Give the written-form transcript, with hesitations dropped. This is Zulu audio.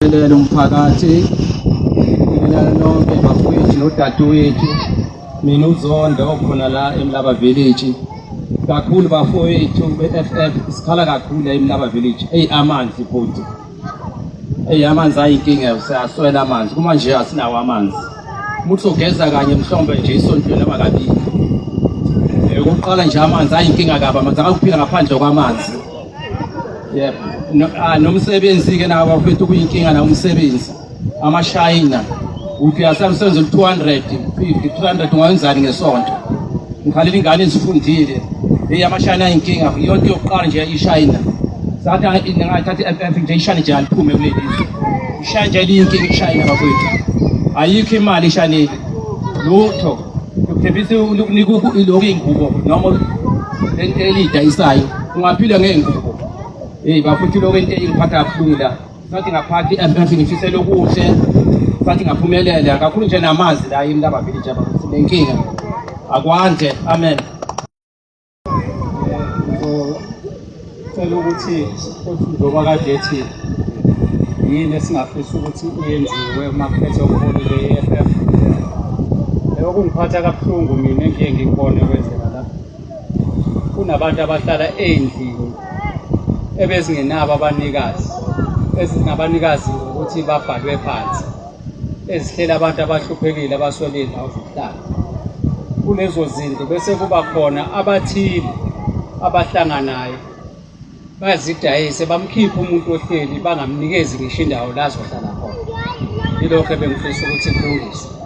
Ngibingelele umphakathi, ngibingelele nonke bafowethu nodadewethu. Mina uZondo okhona la eMlaba Village. Kakhulu bafowethu be-FF sikhala kakhulu la eMlaba Village. Eyi amanzi bhuti. Eyi amanzi ayinkinga siyaswela amanzi. Kuma nje asinawo amanzi. Umuntu uzogeza kanye mhlawumbe nje isontweni noma kabili. Okokuqala nje amanzi ayinkinga kabi amanzi akakuphila ngaphandle kwamanzi. Yebo. No, ah, nomsebenzi ke nawo bafethu kuyinkinga na umsebenzi. Amashayina uthi uyasamsebenzi 200 50 300 ungawenzani ngesonto. Ngikhalela ingane ezifundile. Hey amashayina ayinkinga iyonto yokuqala nje ishayina. Sathi ngingathatha i-FF nje ishayina nje aliphume kuleli zwe. Ishayina nje liyinkinga ishayina bafethu. Ayikho imali ishaneli. Lutho. Ukuthembisa ukunika ilokhu ingubo noma elidayisayo ungaphila ngey'ngubo eyi bafuthi lokho into engiphatha kabuhlungu la sathi ngaphathi i-FF ngifisela okuhle sathi ngaphumelela kakhulu nje namanzi la yimi laba village aba sinenkinga akwande amen. Ngicela ukuthi njengoba kade ethi yini esingafisa ukuthi iyenziwe uma kuphethwe ubuholi be-EFF. Okungiphatha kabuhlungu mina engiye ngikubone kwenzeka la kunabantu abahlala ey'ndlini ebezingenabo abanikazi ezinabanikazi ngokuthi babhalwe phansi ezihlela abantu abahluphekile abaswele iy'ndawo zokuhlala kulezo zindlu bese kuba khona abathile abahlanganayo bazidayise bamkhiphe umuntu ohleli bangamnikezi ngisho indawo la azohlala khona yilokho ebengifisa ukuthi kulungiswe.